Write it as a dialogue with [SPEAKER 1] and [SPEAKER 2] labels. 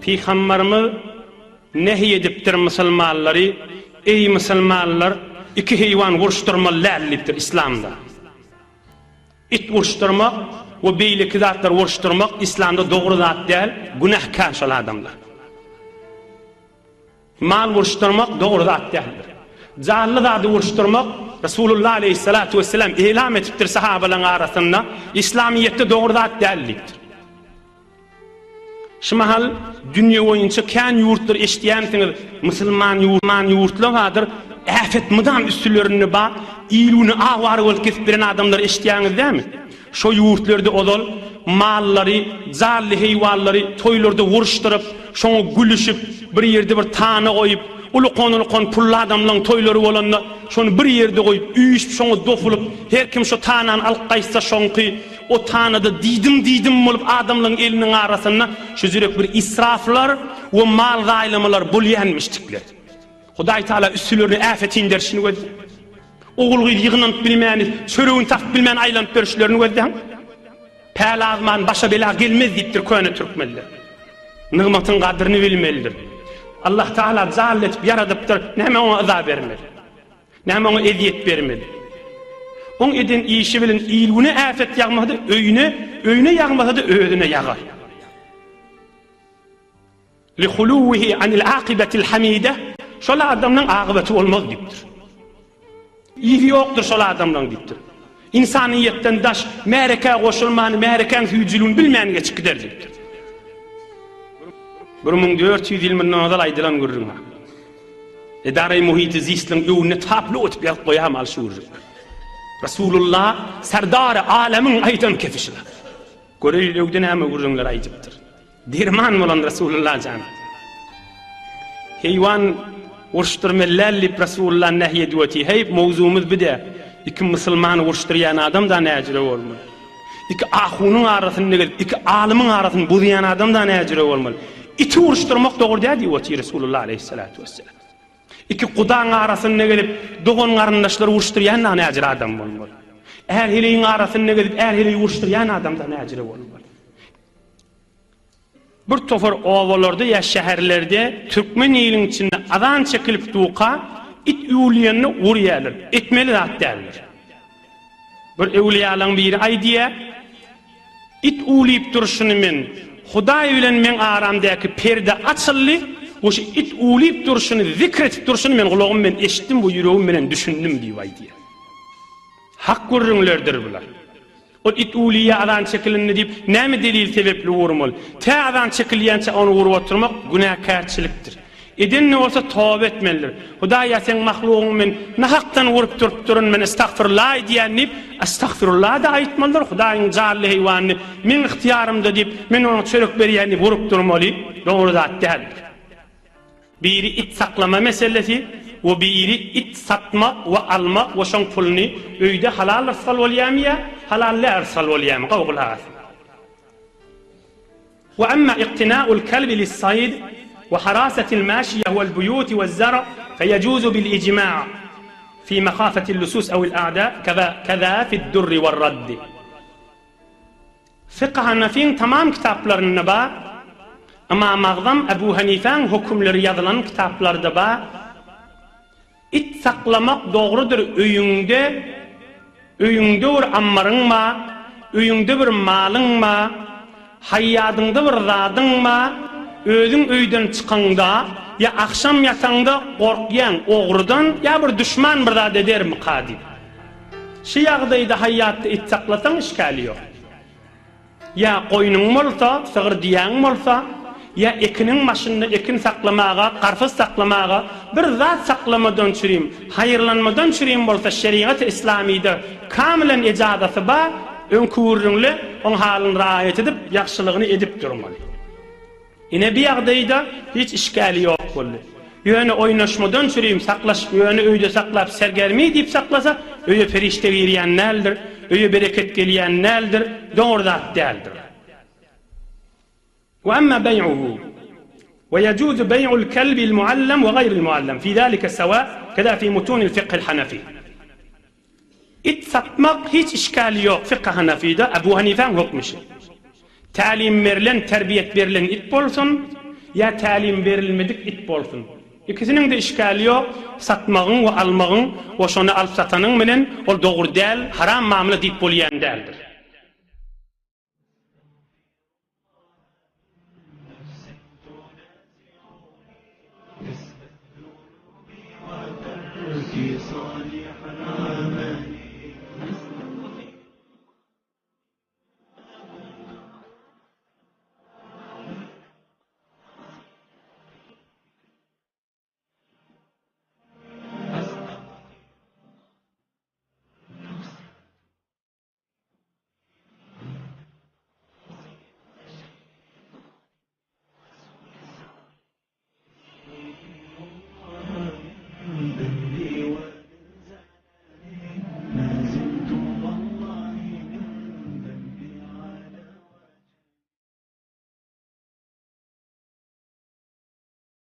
[SPEAKER 1] Pygambarymyz nehy edipdir musulmanlary, Eý musulmanlar, iki heýwan uruşdyrmaly däl diýipdir islamda. It uruşdyrmak we beýleki zatlar uruşdyrmak islamda dogry zat däl, günähkär şol adamlar. Mal uruşdyrmak dogry zat däldir. Janly zady uruşdyrmak Resulullah aleýhissalatu wesselam elam edipdir sahabalaryň arasynda, Islamyýetde dogry zat däl diýipdir. Şu mahal dünýe boýunça kän ýurtlar eşidýänsiňiz, musulman ýurtman ýurtlar bardyr, äpet mydam üstülerinde bar, il-güni awara bolup gezip bilen adamlary eşidýäňiz dämi? Şo ýurtlarda ozal mallary, janly heýwanlary toýlarda uruşdyryp, şoňa gülüşip, bir ýerde bir tana goýup, ulukan-ulukan pully adamlaň toýlary bolanda, şony bir ýerde goýup, üýşüp şoňa dopulyp, her kim şo tanany alyp gaýtsa şoňky, O tanada diýdim-diýdim bolup adamlaryň eliniň arasynda şujürek bir israflar we mal zaýlamalar bolýanmyşdikler. Hudaý Taala üstülerine äpet inderişini gözle. Ogul-gyz ýygnanyp bilmäni, çöregini tapyp bilmän aýlanyp ýörüşlerini gözläň. Päl azman başa bela gelmez diýipdir köne türkmenler. Nygmatyň gadryny bilmelidir. Allah Taala janly etip ýaradypdyr, näme oňa yza bermeli? Näme oňa ezýet bermeli? Oň eden işi bilen il-güne äpet ýagmasa-da, öýüne, öýüne ýagmasa-da, özüne ýagar. Lihuluwihi anil akybetil hamide, şol adamlaň agybaty bolmaz diýipdir. Yzy ýokdur şol adamlaň diýipdir. Ynsanyýetden daş, märekä goşulman, märekäň süýjüligini bilmän geçip gider diýipdir. 1400 ýyl mundan ozal aýdylan gürrüň. Edara-i muhiti zistliň öwünde tablo etip ýazyp goýamaly şu gürrüňi. Resulullah serdary alemiň aýdan kefişi. Göreýin öwde näme gürrüňler aýdypdyr. Derman bolan Resulullah jan. Heýwan uruşdyrmaly däl diýip Resulullah nähi edip otyr. Heý, mowzugymyz bir-de. Iki musulmany uruşdyrýan adam da näjüre bolmaly. Iki ahunyň arasynda gelip, iki alymyň arasyny bozýan adam da näjüre bolmaly. Iti uruşdyrmak dogry däl diýip otyr Resulullah aleýhissalatu wesselam. Iki gudaň arasynda gelip, dogan-garyndaşlary uruşdyrýan da näjüre adam bolmaly. Är-heleýiň arasynda gelip, är-heleýi uruşdyrýan adam da näjüre bolmaly. Bir topar obalarda ýa şäherlerde türkmen iliň içinde azan çekilip duka it üwlýände urýarlar. Etmeli zat däldir. Bir öwlüýalaň biri aýdýar, It uwlyp durşuny men, Hudaý bilen meň aramdaky perde açyldy we şu it uwlyp durşuny, zikr etip durşuny men gulagym bilen eşitdim we ýüregim bilen düşündim diýip aýdýar. Hak gürrüňlerdir bular. Ol it ulyýa azan çekilindi diýip, näme delil sebepli urmaly? Tä azan çekilýänçä ony urup oturmak günäkärçilikdir. Eden-de bolsa toba etmelidir. Hudaý-a seň mahlugyňy men nahakdan urup durupdyryn, men estagfirullah aýdýan diýip, estagfirullah-da aýtmalydyr, Hudaýyň janly heýwanyny meň ygtyýarymda diýip, men oňa çörek berýän diýip urup durmaly dogry zat däldir. Biri it saklama meselesi we biri it satmak we almak we şoň puluny öýde halal rysgal bolýamy ýa halal däl rysgal bolýamy gowy gulak asyň. Wa amma iqtina'ul kalbi lis-sayd we harasatil maşiýe wal buýuti wez-zar' feýejuzu bil ijma' fi mahafetil lusus awil a'da keza fid-durri war-raddi. Fykh Hanafyň tamam kitaplarynda bar, Ymam Agzam Ebu Hanifäň hökümleri ýazylan kitaplarda bar. It saklamak dogrudyr öýüňde öýüňde bir ammaryň bar, öýüňde bir malyň bar, haýýadyňda bir zadyň bar, özüň öýden çykaňda ýa agşam ýataňda gorkýaň ogrudan ýa bir duşman bir zat edermika diýip. Şu ýagdaýda haýýatda it saklasaň işgäli ýok. Ýa goýnuň bolsa, sygyr düýäň bolsa, ýa ekiniň başynda ekin saklamaga, garpyz saklamaga, bir zat saklamadan çürim, haýyrlanmadan çürim bolsa şerigat-y islamyda kamylan ejazasy bar, öňki gürrüňle oň halyny raýat edip, ýagşylygyny edip durmaly. Ine bi ýagdaýda hiç işgäli ýok boldy. Ýöne oýnaşmadan çürim saklaş ýöne öýde saklap sergermi diýip saklasa öýe perişde girýän däldir, öýe bereket gelýän däldir, dogry zat däldir. Wa amma beý'uhu we ýejuzu beý'ul kelbil muallam we gaýril muallam fi zalike sewa keza fi mutunil fikhil hanefi. It satmak hiç işgali ýok fykh hanafyda Abu Hanifäň hökmi şi. Tälim berlen terbiýet berlen it bolsun ýa tälim berilmedik it bolsun. Ikisiniňde işgali ýok satmagyň we almagyň we şony alyp satanyň bilen ol dogry däl haram mamla diýip bolýan däldir.